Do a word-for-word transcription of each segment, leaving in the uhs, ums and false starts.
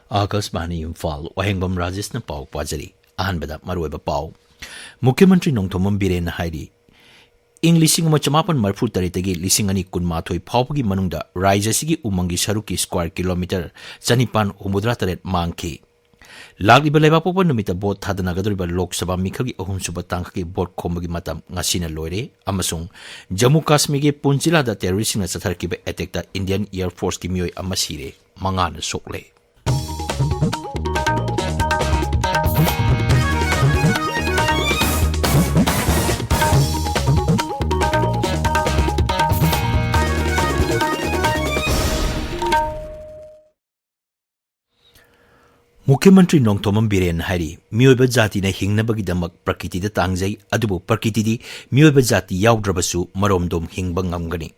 ꯑꯥꯀꯥꯁꯕꯥꯅꯤ ꯏꯝꯐꯥꯜ, ꯋꯥꯍꯦꯡꯕꯝ ꯔꯥꯖꯦꯁꯅ ꯄꯥꯎ ꯄꯥꯖꯔꯤ꯫ ꯑꯍꯥꯟꯕꯗ ꯃꯔꯨꯑꯣꯏꯕ ꯄꯥꯎ꯫ ꯃꯨꯈ꯭ꯌ ꯃꯟꯇ꯭ꯔꯤ ꯅꯣꯡꯊꯣꯝꯕꯝ ꯕꯤꯔꯦꯟꯅ ꯍꯥꯏꯔꯤ, ꯏꯪ ꯂꯤꯁꯤꯡ ꯑꯃ ꯆꯃꯥꯄꯟ ꯃꯔꯤꯐꯨ ꯇꯔꯦꯠꯇꯒꯤ ꯂꯤꯁꯤꯡ ꯑꯅꯤ ꯀꯨꯟꯃꯥꯊꯣꯏ ꯐꯥꯎꯕꯒꯤ ꯃꯅꯨꯡꯗ ꯔꯥꯖ꯭ꯌ ꯑꯁꯤꯒꯤ ꯎꯃꯪꯒꯤ ꯁꯔꯨꯛꯀꯤ ꯁ꯭ꯀ꯭ꯋꯥꯔ ꯀꯤꯂꯣꯃꯤꯇꯔ ꯆꯅꯤꯄꯥꯟ ꯍꯨꯝꯐꯨꯇꯔꯥ ꯇꯔꯦꯠ ꯃꯥꯡꯈꯤ꯫ ꯂꯥꯛꯂꯤꯕ ꯂꯩꯕꯥꯛꯄꯣꯛꯄ ꯅꯨꯃꯤꯠꯇ ꯚꯣꯠ ꯊꯥꯗꯅꯒꯗꯧꯔꯤꯕ ꯂꯣꯛ ꯁꯚꯥ ꯃꯤꯈꯜꯒꯤ ꯑꯍꯨꯝꯁꯨꯕ ꯇꯥꯡꯀꯛꯀꯤ ꯚꯣꯠ ꯈꯣꯝꯕꯒꯤ ꯃꯇꯝ ꯉꯁꯤꯅ ꯂꯣꯏꯔꯦ ꯑꯃꯁꯨꯡ ꯖꯝꯃꯨ ꯀꯥꯁꯃꯤꯔꯒꯤ ꯄꯨꯟꯆꯤꯂꯥꯗ ꯇꯦꯔꯣꯔꯤꯁ꯭ꯠꯁꯤꯡꯅ ꯆꯠꯊꯔꯛꯈꯤꯕ ꯑꯦꯇꯦꯛꯇ ꯏꯟꯗꯤꯌꯟ ꯑꯦꯌꯔ ꯐꯣꯔꯁꯀꯤ ꯃꯤꯑꯣꯏ ꯑꯃ ꯁꯤꯔꯦ, ꯃꯉꯥꯅ ꯁꯣꯛꯂꯦ꯫ ꯃꯨꯈ꯭ꯌ ꯃꯟꯇ꯭ꯔꯤ ꯅꯣꯡꯊꯣꯝꯕꯝ ꯕꯤꯔꯦꯟ ꯍꯥꯏꯔꯤ, ꯃꯤꯑꯣꯏꯕ ꯖꯥꯇꯤꯅ ꯍꯤꯡꯅꯕꯒꯤꯗꯃꯛ ꯄ꯭ꯔꯀꯤꯇꯤꯗ ꯇꯥꯡꯖꯩ, ꯑꯗꯨꯕꯨ ꯄ꯭ꯔꯀꯤꯇꯤꯗꯤ ꯃꯤꯑꯣꯏꯕ ꯖꯥꯇꯤ ꯌꯥꯎꯗ꯭ꯔꯕꯁꯨ ꯃꯔꯣꯝꯗꯣꯝ ꯍꯤꯡꯕ ꯉꯝꯒꯅꯤ꯫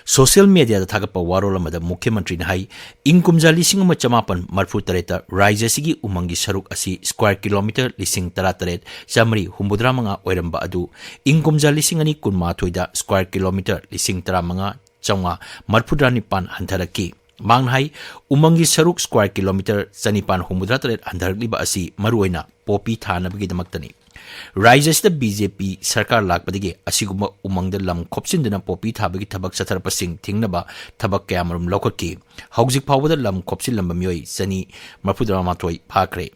ꯁꯣꯁꯤꯌꯦꯜ ꯃꯦꯗꯤꯌꯥꯗ ꯊꯥꯒꯠꯄ ꯋꯥꯔꯣꯜ ꯑꯃꯗ ꯃꯨꯈ꯭ꯌ ꯃꯟꯇ꯭ꯔꯤꯅ ꯍꯥꯏ, ꯏꯪ ꯀꯨꯝꯖꯥ ꯂꯤꯁꯤꯡ ꯑꯃ ꯆꯃꯥꯄꯟ ꯃꯔꯤꯐꯨ ꯇꯔꯦꯠꯇ ꯔꯥꯖ꯭ꯌ ꯑꯁꯤꯒꯤ ꯎꯃꯪꯒꯤ ꯁꯔꯨꯛ ꯑꯁꯤ ꯁ꯭ꯀ꯭ꯋꯥꯔ ꯀꯤꯂꯣꯃꯤꯇꯔ ꯂꯤꯁꯤꯡ ꯇꯔꯥ ꯇꯔꯦꯠ ꯆꯥꯃꯔꯤ ꯍꯨꯝꯐꯨꯇꯔꯥ ꯃꯉꯥ ꯑꯣꯏꯔꯝꯕ ꯑꯗꯨ ꯏꯪ ꯀꯨꯝꯖꯥ ꯂꯤꯁꯤꯡ ꯑꯅꯤ ꯀꯨꯟꯃꯥꯊꯣꯏꯗ ꯁ꯭ꯀ꯭ꯋꯥꯔ ꯀꯤꯂꯣꯃꯤꯇꯔ ꯂꯤꯁꯤꯡ ꯇꯔꯥ ꯃꯉꯥ ꯆꯥꯝꯃꯉꯥ ꯃꯔꯤꯐꯨꯇꯔꯥ ꯅꯤꯄꯥꯟ ꯍꯟꯊꯔꯛꯈꯤ꯫ ꯃꯍꯥꯛꯅ ꯍꯥꯏ, ꯎꯃꯪꯒꯤ ꯁꯔꯨꯛ ꯁ꯭ꯀ꯭ꯋꯥꯔ ꯀꯤꯂꯣꯃꯤꯇꯔ ꯆꯅꯤꯄꯥꯟ ꯍꯨꯝꯐꯨꯇꯔꯥ ꯇꯔꯦꯠ ꯍꯟꯊꯔꯛꯂꯤꯕ ꯑꯁꯤ ꯃꯔꯨꯑꯣꯏꯅ ꯄꯣꯄꯤ ꯊꯥꯅꯕꯒꯤꯗꯃꯛꯇꯅꯤ꯫ ꯔꯥꯖ꯭ꯌ ꯑꯁꯤꯗ ꯕꯤ ꯖꯦ ꯄꯤ ꯁꯔꯀꯥꯔ ꯂꯥꯛꯄꯗꯒꯤ ꯑꯁꯤꯒꯨꯝꯕ ꯎꯃꯪꯗ ꯂꯝ ꯈꯣꯞꯆꯤꯟꯗꯨꯅ ꯄꯣꯄꯤ ꯊꯥꯕꯒꯤ ꯊꯕꯛ ꯆꯠꯊꯔꯛꯄꯁꯤꯡ ꯊꯤꯡꯅꯕ ꯊꯕꯛ ꯀꯌꯥꯃꯔꯨꯝ ꯂꯧꯈꯠꯈꯤ꯫ ꯍꯧꯖꯤꯛ ꯐꯥꯎꯕꯗ ꯂꯝ ꯈꯣꯞꯆꯤꯜꯂꯝꯕ ꯃꯤꯑꯣꯏ ꯆꯅꯤ ꯃꯔꯤꯐꯨꯇꯔꯥꯃꯥꯊꯣꯏ ꯐꯥꯈ꯭ꯔꯦ꯫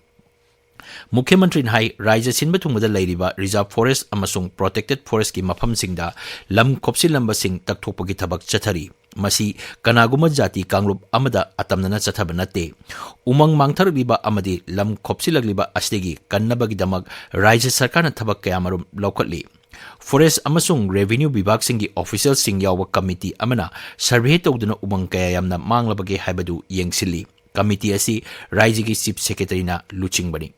ꯃꯨꯈ꯭ꯌ ꯃꯟꯇ꯭ꯔꯤꯅ ꯍꯥꯏ, ꯔꯥꯖ꯭ꯌ ꯁꯤꯟꯕ ꯊꯨꯡꯕꯗ ꯂꯩꯔꯤꯕ ꯔꯤꯖꯥꯔꯚ ꯐꯣꯔꯦꯁ꯭ꯠ ꯑꯃꯁꯨꯡ ꯄ꯭ꯔꯣꯇꯦꯛꯇꯦꯗ ꯐꯣꯔꯦꯁ꯭ꯠꯀꯤ ꯃꯐꯝꯁꯤꯡꯗ ꯂꯝ ꯈꯣꯞꯆꯤꯜꯂꯝꯕꯁꯤꯡ ꯇꯛꯊꯣꯛꯄꯒꯤ ꯊꯕꯛ ꯆꯠꯊꯔꯤ꯫ ꯃꯁꯤ ꯀꯅꯥꯒꯨꯝꯕ ꯖꯥꯇꯤ ꯀꯥꯡꯂꯨꯞ ꯑꯃꯗ ꯑꯇꯝꯅꯅ ꯆꯠꯊꯕ ꯅꯠꯇꯦ꯫ ꯎꯃꯪ ꯃꯥꯡꯊꯔꯛꯂꯤꯕ ꯑꯃꯗꯤ ꯂꯝ ꯈꯣꯞꯆꯤꯜꯂꯛꯂꯤꯕ ꯑꯁꯤꯗꯒꯤ ꯀꯟꯅꯕꯒꯤꯗꯃꯛ ꯔꯥꯖ꯭ꯌ ꯁꯔꯀꯥꯔꯅ ꯊꯕꯛ ꯀꯌꯥꯃꯔꯨꯝ ꯂꯧꯈꯠꯂꯤ꯫ ꯐꯣꯔꯦꯁ꯭ꯠ ꯑꯃꯁꯨꯡ ꯔꯦꯚꯤꯅ꯭ꯌꯨ ꯕꯤꯚꯥꯒꯁꯤꯡꯒꯤ ꯑꯣꯐꯤꯁꯤꯌꯦꯜꯁꯤꯡ ꯌꯥꯎꯕ ꯀꯃꯤꯇꯤ ꯑꯃꯅ ꯁꯔꯚꯦ ꯇꯧꯗꯨꯅ ꯎꯃꯪ ꯀꯌꯥ ꯌꯥꯝꯅ ꯃꯥꯡꯂꯕꯒꯦ ꯍꯥꯏꯕꯗꯨ ꯌꯦꯡꯁꯤꯜꯂꯤ꯫ ꯀꯃꯤꯇꯤ ꯑꯁꯤ ꯔꯥꯖ꯭ꯌꯒꯤ ꯆꯤꯐ ꯁꯦꯀ꯭ꯔꯦꯇꯔꯤꯅ ꯂꯨꯆꯤꯡꯕꯅꯤ꯫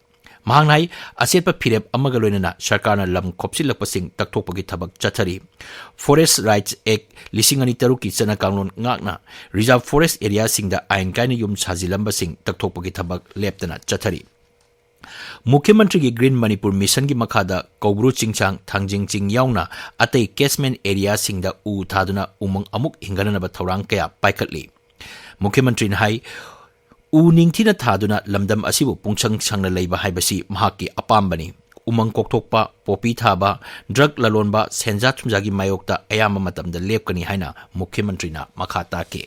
ꯃꯍꯥꯛꯅ ꯍꯥꯏ, ꯑꯆꯦꯠꯄ ꯐꯤꯔꯦꯞ ꯑꯃꯒ ꯂꯣꯏꯅꯅ ꯁꯔꯀꯥꯔꯅ ꯂꯝ ꯈꯣꯞꯆꯤꯜꯂꯛꯄꯁꯤꯡ ꯇꯛꯊꯣꯛꯄꯒꯤ ꯊꯕꯛ ꯆꯠꯊꯔꯤ꯫ ꯐꯣꯔꯦꯁ꯭ꯠ ꯔꯥꯏꯠꯁ ꯑꯦꯛ ꯂꯤꯁꯤꯡ ꯑꯅꯤ ꯇꯔꯨꯛꯀꯤ ꯆꯠꯅ ꯀꯥꯡꯂꯣꯟ ꯉꯥꯛꯅ ꯔꯤꯖꯥꯔꯚ ꯐꯣꯔꯦꯁ꯭ꯠ ꯑꯦꯔꯤꯌꯥꯁꯤꯡꯗ ꯑꯥꯏꯟ ꯀꯥꯏꯅ ꯌꯨꯝ ꯁꯥꯖꯤꯜꯂꯝꯕꯁꯤꯡ ꯇꯛꯊꯣꯛꯄꯒꯤ ꯊꯕꯛ ꯂꯦꯞꯇꯅ ꯆꯠꯊꯔꯤ꯫ ꯃꯨꯈ꯭ꯌ ꯃꯟꯇ꯭ꯔꯤꯒꯤ ꯒ꯭ꯔꯤꯟ ꯃꯅꯤꯄꯨꯔ ꯃꯤꯁꯟꯒꯤ ꯃꯈꯥꯗ ꯀꯧꯕ꯭ꯔꯨ ꯆꯤꯡꯁꯥꯡ, ꯊꯥꯡꯖꯤꯡ ꯆꯤꯡ ꯌꯥꯎꯅ ꯑꯇꯩ ꯀꯦꯆꯃꯦꯟ ꯑꯦꯔꯤꯌꯥꯁꯤꯡꯗ ꯎ ꯊꯥꯗꯨꯅ ꯎꯃꯪ ꯑꯃꯨꯛ ꯍꯤꯡꯒꯠꯅꯅꯕ ꯊꯧꯔꯥꯡ ꯀꯌꯥ ꯄꯥꯏꯈꯠꯂꯤ꯫ ꯃꯨꯈ꯭ꯌ ꯃꯟꯇ꯭ꯔꯤꯅ ꯍꯥꯏ, ꯎ ꯅꯤꯡꯊꯤꯅ ꯊꯥꯗꯨꯅ ꯂꯝꯗꯝ ꯑꯁꯤꯕꯨ ꯄꯨꯡꯁꯪ ꯁꯪꯅ ꯂꯩꯕ ꯍꯥꯏꯕꯁꯤ ꯃꯍꯥꯛꯀꯤ ꯑꯄꯥꯝꯕꯅꯤ꯫ ꯎꯃꯪ ꯀꯣꯛꯊꯣꯛꯄ, ꯄꯣꯄꯤ ꯊꯥꯕ, ꯗ꯭ꯔꯒ ꯂꯂꯣꯟꯕ, ꯁꯦꯟꯖꯥ ꯊꯨꯝꯖꯥꯒꯤ ꯃꯥꯌꯣꯛꯇ ꯑꯌꯥꯝꯕ ꯃꯇꯝꯗ ꯂꯦꯞꯀꯅꯤ ꯍꯥꯏꯅ ꯃꯨꯈ꯭ꯌ ꯃꯟꯇ꯭ꯔꯤꯅ ꯃꯈꯥ ꯇꯥꯈꯤ꯫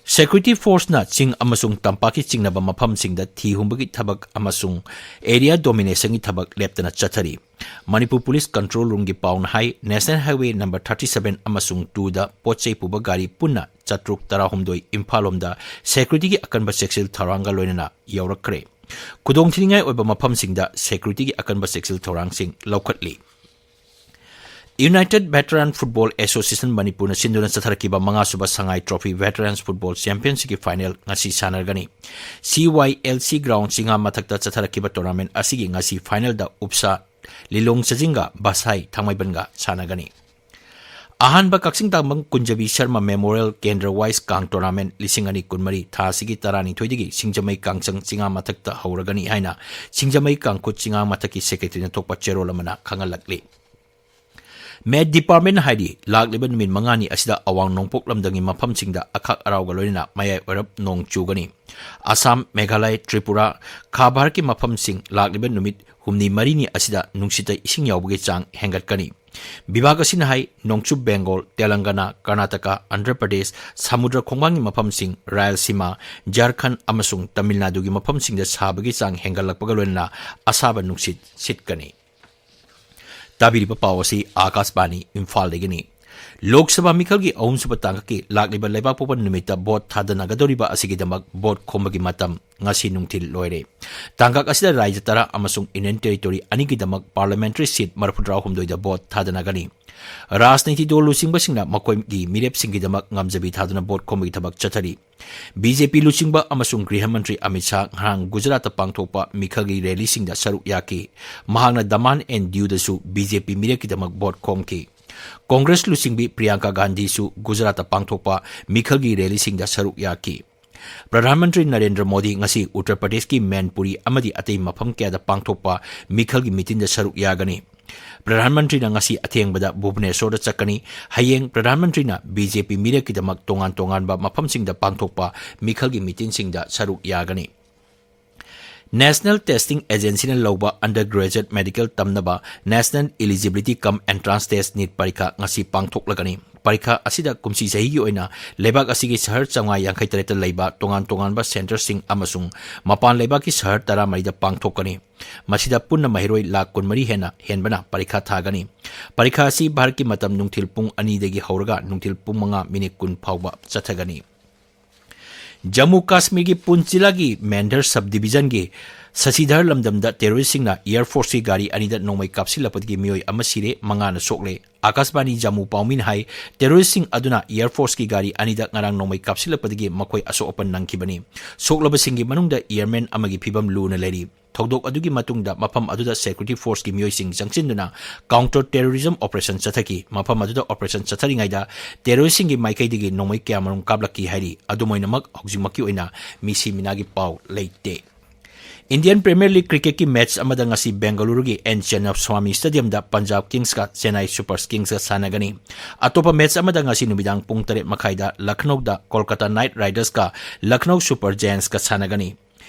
ꯁꯦꯀ꯭ꯌꯨꯔꯤꯇꯤ ꯐꯣꯔꯁꯅ ꯆꯤꯡ ꯑꯃꯁꯨꯡ ꯇꯝꯄꯥꯛꯀꯤ ꯆꯤꯡꯅꯕ ꯃꯐꯝꯁꯤꯡꯗ ꯊꯤ ꯍꯨꯝꯕꯒꯤ ꯊꯕꯛ ꯑꯃꯁꯨꯡ ꯑꯦꯔꯤꯌꯥ ꯗꯣꯃꯤꯅꯦꯁꯟꯒꯤ ꯊꯕꯛ ꯂꯦꯞꯇꯅ ꯆꯠꯊꯔꯤ꯫ ꯃꯅꯤꯄꯨꯔ ꯄꯨꯂꯤꯁ ꯀꯟꯇ꯭ꯔꯣꯜ ꯔꯨꯝꯒꯤ ꯄꯥꯎꯅ ꯍꯥꯏ, national highway number thirty seven ꯑꯃꯁꯨꯡ ꯇꯨꯗ ꯄꯣꯠ ꯆꯩ ꯄꯨꯕ ꯒꯥꯔꯤ ꯄꯨꯟꯅ ꯆꯥꯇ꯭ꯔꯨꯛ ꯇꯔꯥꯍꯨꯝꯗꯣꯏ ꯏꯝꯐꯥꯜ ꯂꯣꯝꯗ ꯁꯦꯀ꯭ꯌꯨꯔꯤꯇꯤꯒꯤ ꯑꯀꯟꯕ ꯆꯦꯛꯁꯤꯜ ꯊꯧꯔꯥꯡꯒ ꯂꯣꯏꯅꯅ ꯌꯧꯔꯛꯈ꯭ꯔꯦ꯫ ꯈꯨꯗꯣꯡꯊꯤꯅꯤꯡꯉꯥꯏ ꯑꯣꯏꯕ ꯃꯐꯝꯁꯤꯡꯗ ꯁꯦꯀ꯭ꯌꯨꯔꯤꯇꯤꯒꯤ ꯑꯀꯟꯕ ꯆꯦꯛꯁꯤꯜ ꯊꯧꯔꯥꯡꯁꯤꯡ ꯂꯧꯈꯠꯂꯤ꯫ United Veteran Football Association ꯃꯅꯤꯄꯨꯔꯅ ꯁꯤꯟꯗꯨꯅ ꯆꯠꯊꯔꯛꯈꯤꯕ ꯃꯉꯥꯁꯨꯕ ꯁꯉꯥꯏ ꯇ꯭ꯔꯣꯐꯤ ꯚꯦꯇꯔꯟꯁ ꯐꯨꯠꯕꯣꯜ ꯆꯦꯝꯄꯤꯌꯟꯁꯤꯞꯀꯤ ꯐꯥꯏꯅꯦꯜ ꯉꯁꯤ ꯁꯥꯟꯅꯔꯒꯅꯤ꯫ ꯁꯤ ꯋꯥꯏ ꯑꯦꯜ ꯁꯤ ꯒ꯭ꯔꯥꯎꯟ ꯆꯤꯉꯥ ꯃꯊꯛꯇ ꯆꯠꯊꯔꯛꯈꯤꯕ ꯇꯣꯔꯅꯥꯃꯦꯟ ꯑꯁꯤꯒꯤ ꯉꯁꯤ ꯐꯥꯏꯅꯦꯜꯗ ꯎꯞꯁꯥ ꯂꯤꯂꯣꯡ ꯆꯖꯤꯡꯒ ꯕꯁꯥꯏ ꯊꯥꯡꯃꯩꯕꯟꯒ ꯁꯥꯟꯅꯒꯅꯤ꯫ ꯑꯍꯥꯟꯕ ꯀꯛꯆꯤꯡ ꯇꯥꯡꯕꯪ ꯀꯨꯟꯖꯕꯤ ꯁꯔꯃ ꯃꯦꯃꯣꯔꯤꯌꯦꯜ ꯀꯦꯟꯗ꯭ꯔ ꯋꯥꯏꯁ ꯀꯥꯡ ꯇꯣꯔꯅꯥꯃꯦꯟ ꯂꯤꯁꯤꯡ ꯑꯅꯤ ꯀꯨꯟꯃꯔꯤ ꯊꯥ ꯑꯁꯤꯒꯤ ꯇꯔꯥꯅꯤꯊꯣꯏꯗꯒꯤ ꯁꯤꯡꯖꯃꯩ ꯀꯥꯡꯆꯪ ꯆꯤꯉꯥ ꯃꯊꯛꯇ ꯍꯧꯔꯒꯅꯤ ꯍꯥꯏꯅ ꯁꯤꯡꯖꯃꯩ ꯀꯥꯡꯈꯨꯠ ꯆꯤꯉꯥ ꯃꯊꯛꯀꯤ ꯁꯦꯀ꯭ꯔꯦꯇꯔꯤꯅ ꯊꯣꯛꯄ ꯆꯦꯔꯣꯜ ꯑꯃꯅ ꯈꯪꯍꯜꯂꯛꯂꯤ꯫ ꯃꯦꯠ ꯗꯤꯄꯥꯔꯠꯃꯦꯟꯠ ꯍꯥꯏꯔꯤ, ꯂꯥꯛꯂꯤꯕ ꯅꯨꯃꯤꯠ ꯃꯉꯥꯅꯤ ꯑꯁꯤꯗ ꯑꯋꯥꯡ ꯅꯣꯡꯄꯣꯛ ꯂꯝꯗꯝꯒꯤ ꯃꯐꯝꯁꯤꯡꯗ ꯑꯈꯥꯛ ꯑꯔꯥꯎꯒ ꯂꯣꯏꯅꯅ ꯃꯌꯥꯏ ꯑꯣꯏꯔꯞ ꯅꯣꯡ ꯆꯨꯒꯅꯤ꯫ ꯑꯁꯥꯝ, ꯃꯦꯘꯥꯂꯌ, ꯇ꯭ꯔꯤꯄꯨꯔꯥ, ꯈꯥ ꯚꯥꯔꯠꯀꯤ ꯃꯐꯝꯁꯤꯡ ꯂꯥꯛꯂꯤꯕ ꯅꯨꯃꯤꯠ ꯍꯨꯝꯅꯤ ꯃꯔꯤꯅꯤ ꯑꯁꯤꯗ ꯅꯨꯡꯁꯤꯠꯇ ꯏꯁꯤꯡ ꯌꯥꯎꯕꯒꯤ ꯆꯥꯡ ꯍꯦꯟꯒꯠꯀꯅꯤ꯫ ꯚꯤꯚꯥꯒ ꯑꯁꯤꯅ ꯍꯥꯏ, ꯅꯣꯡꯆꯨꯞ ꯕꯦꯡꯒꯣꯜ, ꯇꯦꯂꯪꯒꯅꯥ, ꯀꯔꯅꯥꯇꯀꯥ, ꯑꯟꯙ꯭ꯔ ꯄ꯭ꯔꯗꯦꯁ, ꯁꯃꯨꯗ꯭ꯔ ꯈꯣꯡꯕꯥꯟꯒꯤ ꯃꯐꯝꯁꯤꯡ, ꯔꯥꯌꯜꯁꯤꯃꯥ, ꯖꯥꯔꯈꯟ ꯑꯃꯁꯨꯡ ꯇꯃꯤꯜ ꯅꯥꯗꯨꯒꯤ ꯃꯐꯝꯁꯤꯡꯗ ꯁꯥꯕꯒꯤ ꯆꯥꯡ ꯍꯦꯟꯒꯠꯂꯛꯄꯒ ꯂꯣꯏꯅꯅ ꯑꯁꯥꯕ ꯅꯨꯡꯁꯤꯠ ꯁꯤꯠꯀꯅꯤ꯫ ꯇꯥꯕꯤꯔꯤꯕ ꯄꯥꯎ ꯑꯁꯤ ꯑꯥꯀꯥꯁꯕꯥꯅꯤ ꯏꯝꯐꯥꯜꯗꯒꯤꯅꯤ꯫ ꯂꯣꯛ ꯁꯚꯥ ꯃꯤꯈꯜꯒꯤ ꯑꯍꯨꯝꯁꯨꯕ ꯇꯥꯡꯀꯛꯀꯤ ꯂꯥꯛꯂꯤꯕ ꯂꯩꯕꯥꯛꯄꯣꯛꯄ ꯅꯨꯃꯤꯠꯇ ꯚꯣꯠ ꯊꯥꯗꯅꯒꯗꯧꯔꯤꯕ ꯑꯁꯤꯒꯤꯗꯃꯛ ꯚꯣꯠ ꯈꯣꯝꯕꯒꯤ ꯃꯇꯝ ꯉꯁꯤ ꯅꯨꯡꯊꯤꯜ ꯂꯣꯏꯔꯦ꯫ ꯇꯥꯡꯀꯛ ꯑꯁꯤꯗ ꯔꯥꯖ꯭ꯌ ꯇꯔꯥ ꯑꯃꯁꯨꯡ ꯌꯨꯅꯤꯌꯟ ꯇꯦꯔꯤꯇꯣꯔꯤ ꯑꯅꯤꯒꯤꯗꯃꯛ ꯄꯥꯔꯂꯤꯌꯥꯃꯦꯟꯇꯔꯤ ꯁꯤꯠ ꯃꯔꯤꯐꯨꯇꯔꯥꯍꯨꯝꯗꯣꯏꯗ ꯚꯣꯠ ꯊꯥꯗꯅꯒꯅꯤ꯫ ꯔꯥꯖꯅꯤꯇꯤ ꯗꯣꯜ ꯂꯨꯆꯤꯡꯕꯁꯤꯡꯅ ꯃꯈꯣꯏꯒꯤ ꯃꯤꯔꯦꯞꯁꯤꯡꯒꯤꯗꯃꯛ ꯉꯝꯖꯕꯤ ꯊꯥꯗꯨꯅ ꯚꯣꯠ ꯈꯣꯝꯕꯒꯤ ꯊꯕꯛ ꯆꯠꯊꯔꯤ꯫ ꯕꯤ ꯖꯦ ꯄꯤ ꯂꯨꯆꯤꯡꯕ ꯑꯃꯁꯨꯡ ꯒ꯭ꯔꯤꯍ ꯃꯟꯇ꯭ꯔꯤ ꯑꯃꯤꯠ ꯁꯥꯍ ꯉꯔꯥꯡ ꯒꯨꯖꯔꯥꯠꯇ ꯄꯥꯡꯊꯣꯛꯄ ꯃꯤꯈꯜꯒꯤ ꯔꯦꯂꯤꯁꯤꯡꯗ ꯁꯔꯨꯛ ꯌꯥꯈꯤ꯫ ꯃꯍꯥꯛꯅ ꯗꯃꯥꯟ ꯑꯦꯟ ꯗꯤꯌꯨꯗꯁꯨ ꯕꯤ ꯖꯦ ꯄꯤ ꯃꯤꯔꯦꯞꯀꯤꯗꯃꯛ ꯚꯣꯠ ꯈꯣꯝꯈꯤ꯫ ꯀꯣꯡꯒ꯭ꯔꯦꯁ ꯂꯨꯆꯤꯡꯕꯤ ꯄ꯭ꯔꯤꯌꯥꯡꯀꯥ ꯒꯥꯟꯙꯤꯁꯨ ꯒꯨꯖꯔꯥꯠꯇ ꯄꯥꯡꯊꯣꯛꯄ ꯃꯤꯈꯜꯒꯤ ꯔꯦꯂꯤꯁꯤꯡꯗ ꯁꯔꯨꯛ ꯌꯥꯈꯤ꯫ ꯄ꯭ꯔꯙꯥꯟ ꯃꯟꯇ꯭ꯔꯤ ꯅꯔꯦꯟꯗ꯭ꯔ ꯃꯣꯗꯤ ꯉꯁꯤ ꯎꯠꯇꯔ ꯄ꯭ꯔꯗꯦꯁꯀꯤ ꯃꯦꯟꯄꯨꯔꯤ ꯑꯃꯗꯤ ꯑꯇꯩ ꯃꯐꯝ ꯀꯌꯥꯗ ꯄꯥꯡꯊꯣꯛꯄ ꯃꯤꯈꯜꯒꯤ ꯃꯤꯇꯤꯟꯗ ꯁꯔꯨꯛ ꯌꯥꯒꯅꯤ꯫ ꯄ꯭ꯔꯙꯥꯟ ꯃꯟꯇ꯭ꯔꯤꯅ ꯉꯁꯤ ꯑꯊꯦꯡꯕꯗ ꯚꯨꯕꯅꯦꯁꯣꯔꯗ ꯆꯠꯀꯅꯤ꯫ ꯍꯌꯦꯡ ꯄ꯭ꯔꯙꯥꯟ ꯃꯟꯇ꯭ꯔꯤꯅ ꯕꯤ ꯖꯦ ꯄꯤ ꯃꯤꯔꯦꯞꯀꯤꯗꯃꯛ ꯇꯣꯉꯥꯟ ꯇꯣꯉꯥꯟꯕ ꯃꯐꯝꯁꯤꯡꯗ ꯄꯥꯡꯊꯣꯛꯄ ꯃꯤꯈꯜꯒꯤ ꯃꯤꯇꯤꯟꯁꯤꯡꯗ ꯁꯔꯨꯛ ꯌꯥꯒꯅꯤ꯫ National Testing Agencyꯅ ꯂꯧꯕ undergraduate medical ꯇꯝꯅꯕ National Eligibility cum Entrance Test, NEET ꯄꯔꯤꯈꯥ ꯉꯁꯤ ꯄꯥꯡꯊꯣꯛꯂꯒꯅꯤ꯫ ꯄꯔꯤꯈꯥ ꯑꯁꯤꯗ ꯀꯨꯝꯁꯤ ꯆꯍꯤꯒꯤ ꯑꯣꯏꯅ ꯂꯩꯕꯥꯛ ꯑꯁꯤꯒꯤ ꯁꯍꯔ ꯆꯥꯝꯃꯉꯥ ꯌꯥꯡꯈꯩ ꯇꯔꯦꯠꯇ ꯂꯩꯕ ꯇꯣꯉꯥꯟ ꯇꯣꯉꯥꯟꯕ ꯁꯦꯟꯇꯔꯁꯤꯡ ꯑꯃꯁꯨꯡ ꯃꯄꯥꯟ ꯂꯩꯕꯥꯛꯀꯤ ꯁꯍꯔ ꯇꯔꯥꯃꯔꯤꯗ ꯄꯥꯡꯊꯣꯛꯀꯅꯤ꯫ ꯃꯁꯤꯗ ꯄꯨꯟꯅ ꯃꯍꯩꯔꯣꯏ ꯂꯥꯈ ꯀꯨꯟꯃꯔꯤ ꯍꯦꯟꯅ ꯍꯦꯟꯕꯅ ꯄꯔꯤꯈꯥ ꯊꯥꯒꯅꯤ꯫ ꯄꯔꯤꯈꯥ ꯑꯁꯤ ꯚꯥꯔꯠꯀꯤ ꯃꯇꯝ ꯅꯨꯡꯊꯤꯜ ꯄꯨꯡ ꯑꯅꯤꯗꯒꯤ ꯍꯧꯔꯒ ꯅꯨꯡꯊꯤꯜ ꯄꯨꯡ ꯃꯉꯥ ꯃꯤꯅꯤꯠ ꯀꯨꯟ ꯐꯥꯎꯕ ꯆꯠꯊꯒꯅꯤ꯫ ꯖꯝꯃꯨ ꯀꯥꯁꯃꯤꯔꯒꯤ ꯄꯨꯟꯆ ꯖꯤꯂꯥꯒꯤ ꯃꯦꯟꯙꯔ ꯁꯕ ꯗꯤꯚꯤꯖꯟꯒꯤ ꯁꯁꯤꯙꯔ ꯂꯝꯗꯝꯗ ꯇꯦꯔꯣꯔꯤꯁꯁꯤꯡꯅ ꯑꯦꯌꯔ ꯐꯣꯔꯁꯀꯤ ꯒꯥꯔꯤ ꯑꯅꯤꯗ ꯅꯣꯡꯃꯩ ꯀꯥꯞꯁꯤꯜꯂꯛꯄꯗꯒꯤ ꯃꯤꯑꯣꯏ ꯑꯃ ꯁꯤꯔꯦ, ꯃꯉꯥꯅ ꯁꯣꯛꯂꯦ꯫ ꯑꯀꯥꯁꯕꯥꯅꯤ ꯖꯝꯃꯨ ꯄꯥꯎꯃꯤꯅ ꯍꯥꯏ, ꯇꯦꯔꯣꯔꯤꯁꯁꯤꯡ ꯑꯗꯨꯅ ꯑꯦꯌꯔ ꯐꯣꯔꯁꯀꯤ ꯒꯥꯔꯤ ꯑꯅꯤꯗ ꯉꯔꯥꯡ ꯅꯣꯡꯃꯩ ꯀꯥꯞꯁꯤꯜꯂꯛꯄꯗꯒꯤ ꯃꯈꯣꯏ ꯑꯁꯣꯛ ꯑꯄꯟ ꯅꯪꯈꯤꯕꯅꯤ꯫ ꯁꯣꯛꯂꯕꯁꯤꯡꯒꯤ ꯃꯅꯨꯡꯗ ꯑꯦꯌꯔꯃꯦꯟ ꯑꯃꯒꯤ ꯐꯤꯕꯝ ꯂꯨꯅ ꯂꯩꯔꯤ꯫ ꯊꯧꯗꯣꯛ ꯑꯗꯨꯒꯤ ꯃꯇꯨꯡꯗ ꯃꯐꯝ ꯑꯗꯨꯗ ꯁꯦꯀ꯭ꯌꯨꯔꯤꯇꯤ ꯐꯣꯔꯁꯀꯤ ꯃꯤꯑꯣꯏꯁꯤꯡ ꯆꯪꯁꯤꯟꯗꯨꯅ counter terrorism operation ꯆꯠꯊꯈꯤ꯫ ꯃꯐꯝ ꯑꯗꯨꯗ operation ꯆꯠꯊꯔꯤꯉꯩꯗ ꯇꯦꯔꯣꯔꯤꯁꯁꯤꯡꯒꯤ ꯃꯥꯏꯀꯩꯗꯒꯤ ꯅꯣꯡꯃꯩ ꯀꯌꯥꯃꯔꯨꯝ ꯀꯥꯞꯂꯛꯈꯤ ꯍꯥꯏꯔꯤ꯫ ꯑꯗꯨꯝ ꯑꯣꯏꯅꯃꯛ, ꯍꯧꯖꯤꯛꯃꯛꯀꯤ ꯑꯣꯏꯅ ꯃꯤꯁꯤ ꯃꯤꯅꯥꯒꯤ ꯄꯥꯎ ꯂꯩꯇꯦ꯫ Indian Premier League cricketꯀꯤ ꯃꯦꯆ ꯑꯃꯗ ꯉꯁꯤ ꯕꯦꯡꯒꯂꯨꯔꯨꯒꯤ ꯑꯦꯟ ꯆꯦꯟꯅꯁ꯭ꯋꯥꯃꯤ ꯁ꯭ꯇꯦꯗꯤꯌꯝꯗ ꯄꯟꯖꯥꯕ ꯀꯤꯡꯁꯀ ꯆꯦꯟꯅꯥꯏ ꯁꯨꯄꯔ ꯀꯤꯡꯁꯀ ꯁꯥꯟꯅꯒꯅꯤ꯫ ꯑꯇꯣꯞꯄ ꯃꯦꯆ ꯑꯃꯗ ꯉꯁꯤ ꯅꯨꯃꯤꯗꯥꯡ ꯄꯨꯡ ꯇꯔꯦꯠ ꯃꯈꯥꯏꯗ ꯂꯈꯅꯧꯗ ꯀꯣꯜꯀꯇꯥ ꯅꯥꯏꯠ ꯔꯥꯏꯗꯔꯁꯀ ꯂꯈꯅꯧ ꯁꯨꯄꯔ ꯖꯥꯌꯟꯁꯀ ꯁꯥꯟꯅꯒꯅꯤ꯫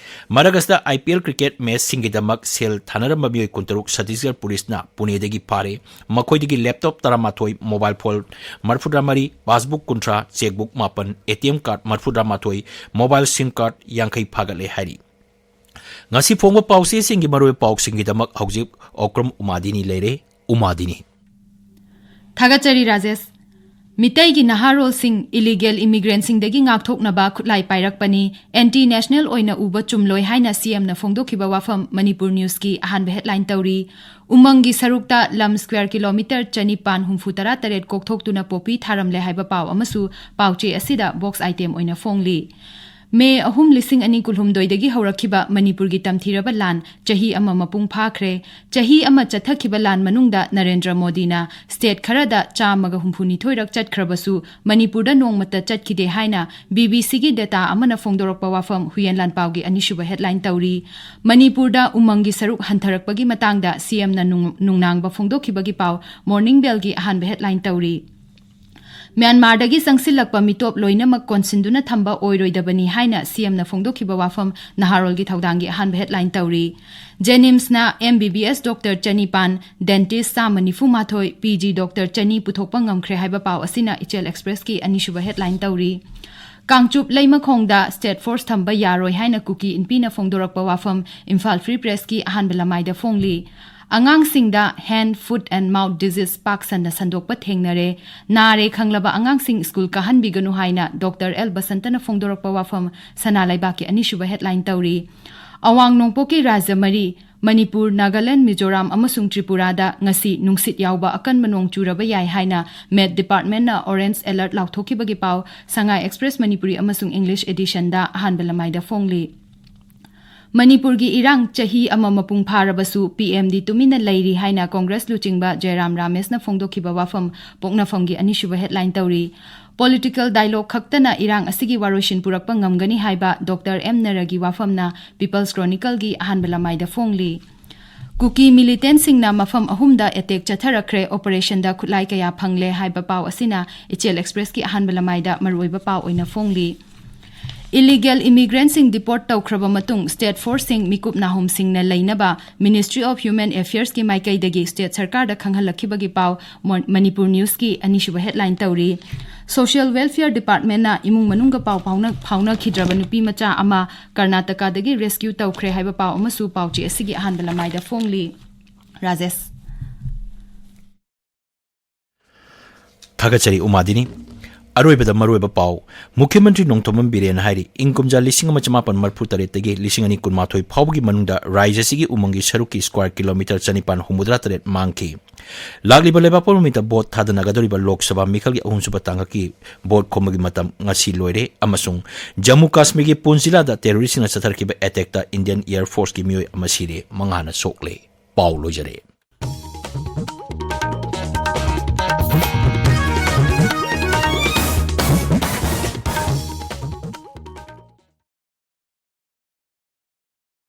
ꯃꯔꯛ ꯑꯁꯤꯗ ꯑꯥꯏ ꯄꯤ ꯑꯦꯜ ꯀ꯭ꯔꯤꯀꯦꯠ ꯃꯦꯆꯁꯤꯡꯒꯤꯗꯃꯛ ꯁꯦꯜ ꯊꯥꯅꯔꯝꯕ ꯃꯤꯑꯣꯏ ꯀꯨꯟꯇꯔꯨꯛ ꯁꯠꯇꯤꯁꯒꯔ ꯄꯨꯂꯤꯁꯅ ꯄꯨꯅꯦꯗꯒꯤ ꯐꯥꯔꯦ꯫ ꯃꯈꯣꯏꯗꯒꯤ ꯂꯦꯞꯇꯣꯞ ꯇꯔꯥꯃꯥꯊꯣꯏ, ꯃꯣꯕꯥꯏꯜ ꯐꯣꯟ ꯃꯔꯤꯐꯨꯇꯔꯥ ꯃꯔꯤ, ꯄꯥꯁꯕꯨꯛ ꯀꯨꯟꯊ꯭ꯔꯥ, ꯆꯦꯛꯕꯨꯛ ꯃꯥꯄꯟ, ꯑꯦ ꯇꯤ ꯑꯦꯝ ꯀꯥꯔꯗ ꯃꯔꯤꯐꯨꯇꯔꯥ ꯃꯥꯊꯣꯏ, ꯃꯣꯕꯥꯏꯜ ꯁꯤꯝ ꯀꯥꯔꯗ ꯌꯥꯡꯈꯩ ꯐꯥꯒꯠꯂꯦ ꯍꯥꯏꯔꯤ꯫ ꯉꯁꯤ ꯐꯣꯡꯕ ꯄꯥꯎꯆꯦꯁꯤꯡꯒꯤ ꯃꯔꯨꯑꯣꯏꯕ ꯄꯥꯎꯁꯤꯡꯒꯤꯗꯃꯛ ꯍꯧꯖꯤꯛ ꯑꯣꯀ꯭ꯔꯝ ꯎꯃꯥꯗꯤꯅꯤ ꯂꯩꯔꯦ꯫ ꯎꯃꯥꯗꯤꯅꯤ꯫ ꯊꯥꯒꯠꯆꯔꯤ ꯔꯥꯖꯦꯁ꯫ ꯃꯤꯇꯩꯒꯤ ꯅꯍꯥꯔꯣꯜꯁꯤꯡ ꯏꯂꯤꯒꯦꯜ ꯏꯃꯤꯒ꯭ꯔꯦꯟꯁꯤꯡꯗꯒꯤ ꯉꯥꯛꯊꯣꯛꯅꯕ ꯈꯨꯠꯂꯥꯏ ꯄꯥꯏꯔꯛꯄꯅꯤ, ꯑꯦꯟꯇꯤ ꯅꯦꯁꯅꯦꯜ ꯑꯣꯏꯅ ꯎꯕ ꯆꯨꯝꯂꯣꯏ ꯍꯥꯏꯅ ꯁꯤ ꯑꯦꯝꯅ ꯐꯣꯡꯗꯣꯛꯈꯤꯕ ꯋꯥꯐꯝ ꯃꯅꯤꯄꯨꯔ ꯅ꯭ꯌꯨꯁꯀꯤ ꯑꯍꯥꯟꯕ ꯍꯦꯗꯂꯥꯏꯟ ꯇꯧꯔꯤ꯫ ꯎꯃꯪꯒꯤ ꯁꯔꯨꯛꯇ ꯂꯝ ꯁ꯭ꯀ꯭ꯋꯦꯔ ꯀꯤꯂꯣꯃꯤꯇꯔ ꯆꯅꯤꯄꯥꯟ ꯍꯨꯝꯐꯨ ꯇꯔꯥ ꯇꯔꯦꯠ ꯀꯣꯛꯊꯣꯛꯇꯨꯅ ꯄꯣꯄꯤ ꯊꯥꯔꯝꯂꯦ ꯍꯥꯏꯕ ꯄꯥꯎ ꯑꯃꯁꯨ ꯄꯥꯎꯆꯦ ꯑꯁꯤꯗ ꯕꯣꯛꯁ ꯑꯥꯏꯇꯦꯝ ꯑꯣꯏꯅ ꯐꯣꯡꯂꯤ꯫ ꯃꯦ ꯑꯍꯨꯝ, ꯂꯤꯁꯤꯡ ꯑꯅꯤ ꯀꯨꯟꯍꯨꯝꯗꯣꯏꯗꯒꯤ ꯍꯧꯔꯛꯈꯤꯕ ꯃꯅꯤꯄꯨꯔꯒꯤ ꯇꯝꯊꯤꯔꯕ ꯂꯥꯟ ꯆꯍꯤ ꯑꯃ ꯃꯄꯨꯡ ꯐꯥꯈ꯭ꯔꯦ꯫ ꯆꯍꯤ ꯑꯃ ꯆꯠꯊꯈꯤꯕ ꯂꯥꯟ ꯃꯅꯨꯡꯗ ꯅꯔꯦꯟꯗ꯭ꯔ ꯃꯣꯗꯤꯅ state ꯈꯔꯗ ꯆꯥꯝꯃꯒ ꯍꯨꯝꯐꯨꯅꯤꯊꯣꯏꯔꯛ ꯆꯠꯈ꯭ꯔꯕꯁꯨ ꯃꯅꯤꯄꯨꯔꯗ ꯅꯣꯡꯃꯇ ꯆꯠꯈꯤꯗꯦ ꯍꯥꯏꯅ B B Cꯒꯤ data ꯑꯃꯅ ꯐꯣꯡꯗꯣꯔꯛꯄ ꯋꯥꯐꯝ ꯍꯨꯏꯌꯦꯟ ꯂꯥꯟꯄꯥꯎꯒꯤ ꯑꯅꯤꯁꯨꯕ headline ꯇꯧꯔꯤ꯫ ꯃꯅꯤꯄꯨꯔꯗ ꯎꯃꯪꯒꯤ ꯁꯔꯨꯛ ꯍꯟꯊꯔꯛꯄꯒꯤ ꯃꯇꯥꯡꯗ CMꯅ ꯅꯨꯡ-, ꯅꯨꯡꯅꯥꯡꯕ ꯐꯣꯡꯗꯣꯛꯈꯤꯕꯒꯤ ꯄꯥꯎ Morning Bellꯒꯤ ꯑꯍꯥꯟꯕ headline ꯇꯧꯔꯤ꯫ ꯃ꯭ꯌꯥꯟꯃꯥꯔꯗꯒꯤ ꯆꯪꯁꯤꯜꯂꯛꯄ ꯃꯤꯇꯣꯞ ꯂꯣꯏꯅꯃꯛ ꯀꯣꯟꯁꯤꯟꯗꯨꯅ ꯊꯝꯕ ꯑꯣꯏꯔꯣꯏꯗꯕꯅꯤ ꯍꯥꯏꯅ CMꯅ ꯐꯣꯡꯗꯣꯛꯈꯤꯕ ꯋꯥꯐꯝ ꯅꯍꯥꯔꯣꯜꯒꯤ ꯊꯧꯗꯥꯡꯒꯤ ꯑꯍꯥꯟꯕ headline ꯇꯧꯔꯤ꯫ JNIMSꯅ MBBS doctor ꯆꯅꯤꯄꯥꯟ, dentist ꯆꯥꯝꯃ ꯅꯤꯐꯨ ꯃꯥꯊꯣꯏ, PG doctor ꯆꯅꯤ ꯄꯨꯊꯣꯛꯄ ꯉꯝꯈ꯭ꯔꯦ ꯍꯥꯏꯕ ꯄꯥꯎ ꯑꯁꯤꯅ ꯏꯆꯦꯜ Expressꯀꯤ ꯑꯅꯤꯁꯨꯕ headline ꯇꯧꯔꯤ꯫ ꯀꯥꯡꯆꯨꯞ ꯂꯩꯃꯈꯣꯡꯗ state force ꯊꯝꯕ ꯌꯥꯔꯣꯏ ꯍꯥꯏꯅ ꯀꯨꯀꯤ ꯏꯟꯄꯤꯅ ꯐꯣꯡꯗꯣꯔꯛꯄ ꯋꯥꯐꯝ Imphal Free Pressꯀꯤ ꯑꯍꯥꯟꯕ ꯂꯃꯥꯏꯗ ꯐꯣꯡꯂꯤ꯫ ꯑꯉꯥꯡꯁꯤꯡꯗ hand, foot and mouth disease ꯄꯥꯛ ꯁꯟꯅ ꯁꯟꯗꯣꯛꯄ ꯊꯦꯡꯅꯔꯦ꯫ ꯅꯥꯔꯦ ꯈꯪꯂꯕ ꯑꯉꯥꯡꯁꯤꯡ ꯁ꯭ꯀꯨꯜ ꯀꯥꯍꯟꯕꯤꯒꯅꯨ ꯍꯥꯏꯅ doctor L ꯕꯁꯟꯇꯅ ꯐꯣꯡꯗꯣꯔꯛꯄ ꯋꯥꯐꯝ ꯁꯅꯥ ꯂꯩꯕꯥꯛꯀꯤ ꯑꯅꯤꯁꯨꯕ headline ꯇꯧꯔꯤ꯫ ꯑꯋꯥꯡ ꯅꯣꯡꯄꯣꯛꯀꯤ ꯔꯥꯖ꯭ꯌ ꯃꯔꯤ, ꯃꯅꯤꯄꯨꯔ, ꯅꯥꯒꯥꯂꯦꯟꯗ, ꯃꯤꯖꯣꯔꯥꯝ ꯑꯃꯁꯨꯡ ꯇ꯭ꯔꯤꯄꯨꯔꯥꯗ ꯉꯁꯤ ꯅꯨꯡꯁꯤꯠ ꯌꯥꯎꯕ ꯑꯀꯟꯕ ꯅꯣꯡ ꯆꯨꯔꯕ ꯌꯥꯏ ꯍꯥꯏꯅ Met Departmentꯅ orange alert ꯂꯥꯎꯊꯣꯛꯈꯤꯕꯒꯤ ꯄꯥꯎ ꯁꯉꯥꯏ Express ꯃꯅꯤꯄꯨꯔꯤ ꯑꯃꯁꯨꯡ English editionꯗ ꯑꯍꯥꯟꯕ ꯂꯃꯥꯏꯗ ꯐꯣꯡꯂꯤ꯫ ꯃꯅꯤꯄꯨꯔꯒꯤ ꯏꯔꯥꯡ ꯆꯍꯤ ꯑꯃ ꯃꯄꯨꯡ ꯐꯥꯔꯕꯁꯨ PMꯗꯤ ꯇꯨꯃꯤꯟꯅ ꯂꯩꯔꯤ ꯍꯥꯏꯅ Congress ꯂꯨꯆꯤꯡꯕ ꯖꯌꯔꯥꯝ ꯔꯥꯃꯦꯁꯅ ꯐꯣꯡꯗꯣꯛꯈꯤꯕ ꯋꯥꯐꯝ ꯄꯣꯛꯅꯐꯝꯒꯤ ꯑꯅꯤꯁꯨꯕ headline ꯇꯧꯔꯤ꯫ Political dialogue ꯈꯛꯇꯅ ꯏꯔꯥꯡ ꯑꯁꯤꯒꯤ ꯋꯥꯔꯣꯏꯁꯤꯟ ꯄꯨꯔꯛꯄ ꯉꯝꯒꯅꯤ ꯍꯥꯏꯕ doctor M ꯅꯔꯒꯤ ꯋꯥꯐꯝꯅ People's Chronicleꯒꯤ ꯑꯍꯥꯟꯕ ꯂꯃꯥꯏꯗ ꯐꯣꯡꯂꯤ꯫ ꯀꯨꯀꯤ militantꯁꯤꯡꯅ ꯃꯐꯝ ꯑꯍꯨꯝꯗ attack ꯆꯠꯊꯔꯛꯈ꯭ꯔꯦ, operationꯗ ꯈꯨꯠꯂꯥꯏ ꯀꯌꯥ ꯐꯪꯂꯦ ꯍꯥꯏꯕ ꯄꯥꯎ ꯑꯁꯤꯅ ꯏꯆꯦꯜ Expressꯀꯤ ꯑꯍꯥꯟꯕ ꯂꯃꯥꯏꯗ ꯃꯔꯨꯑꯣꯏꯕ ꯄꯥꯎ ꯑꯣꯏꯅ ꯐꯣꯡꯂꯤ꯫ Illegal immigrantꯁꯤꯡ deport ꯇꯧꯈ꯭ꯔꯕ ꯃꯇꯨꯡ state forceꯁꯤꯡ ꯃꯤꯀꯨꯞ ꯅꯥꯍꯨꯝꯁꯤꯡꯅ ꯂꯩꯅꯕ Ministry of Human Affairsꯀꯤ ꯃꯥꯏꯀꯩꯗꯒꯤ state ꯁꯔꯀꯥꯔꯗ ꯈꯪꯍꯜꯂꯛꯈꯤꯕꯒꯤ ꯄꯥꯎ ꯃꯣ-, Manipur Newsꯀꯤ ꯑꯅꯤꯁꯨꯕ headline ꯇꯧꯔꯤ꯫ Social Welfare Departmentꯅ ꯏꯃꯨꯡ ꯃꯅꯨꯡꯒ ꯄꯥꯎ ꯐꯥꯎꯅ-, ꯐꯥꯎꯅꯈꯤꯗ꯭ꯔꯕ ꯅꯨꯄꯤ ꯃꯆꯥ ꯑꯃ ꯀꯔꯅꯥꯇꯀꯥꯗꯒꯤ rescue ꯇꯧꯈ꯭ꯔꯦ ꯍꯥꯏꯕ ꯄꯥꯎ ꯑꯃꯁꯨ ꯄꯥꯎꯆꯦ ꯑꯁꯤꯒꯤ ꯑꯍꯥꯟꯕ ꯂꯃꯥꯏꯗ ꯐꯣꯡꯂꯤ꯫ ꯔꯥꯖꯦꯁ꯫ ꯊꯥꯒꯠꯆꯔꯤ ꯎꯃꯥꯗꯤꯅꯤ꯫ ꯑꯔꯣꯏꯕꯗ ꯃꯔꯨꯑꯣꯏꯕ ꯄꯥꯎ꯫ ꯃꯨꯈ꯭ꯌ ꯃꯟꯇ꯭ꯔꯤ ꯅꯣꯡꯊꯣꯝꯕꯝ ꯕꯤꯔꯦꯟꯅ ꯍꯥꯏꯔꯤ, ꯏꯪ ꯀꯨꯝꯖꯥ ꯂꯤꯁꯤꯡ ꯑꯃ ꯆꯃꯥꯄꯟ ꯃꯔꯤꯐꯨ ꯇꯔꯦꯠꯇꯒꯤ ꯂꯤꯁꯤꯡ ꯑꯅꯤ ꯀꯨꯟꯃꯥꯊꯣꯏ ꯐꯥꯎꯕꯒꯤ ꯃꯅꯨꯡꯗ ꯔꯥꯖ꯭ꯌ ꯑꯁꯤꯒꯤ ꯎꯃꯪꯒꯤ ꯁꯔꯨꯛꯀꯤ square kilometre ꯆꯅꯤꯄꯥꯟ ꯍꯨꯝꯐꯨꯇꯔꯥ ꯇꯔꯦꯠ ꯃꯥꯡꯈꯤ꯫ ꯂꯥꯛꯂꯤꯕ ꯂꯩꯕꯥꯛꯄꯣꯛꯄ ꯅꯨꯃꯤꯠꯇ ꯚꯣꯠ ꯊꯥꯗꯅꯒꯗꯧꯔꯤꯕ ꯂꯣꯛ ꯁꯚꯥ ꯃꯤꯈꯜꯒꯤ ꯑꯍꯨꯝꯁꯨꯕ ꯇꯥꯡꯀꯛꯀꯤ ꯚꯣꯠ ꯈꯣꯝꯕꯒꯤ ꯃꯇꯝ ꯉꯁꯤ ꯂꯣꯏꯔꯦ ꯑꯃꯁꯨꯡ ꯖꯝꯃꯨ ꯀꯥꯁꯃꯤꯔꯒꯤ ꯄꯨꯟꯆ ꯖꯤꯂꯥꯗ terroristꯁꯤꯡꯅ ꯆꯠꯊꯔꯛꯈꯤꯕ attackꯇ Indian Air Forceꯀꯤ ꯃꯤꯑꯣꯏ ꯑꯃ ꯁꯤꯔꯦ, ꯃꯉꯥꯅ ꯁꯣꯛꯂꯦ꯫ ꯄꯥꯎ ꯂꯣꯏꯖꯔꯦ꯫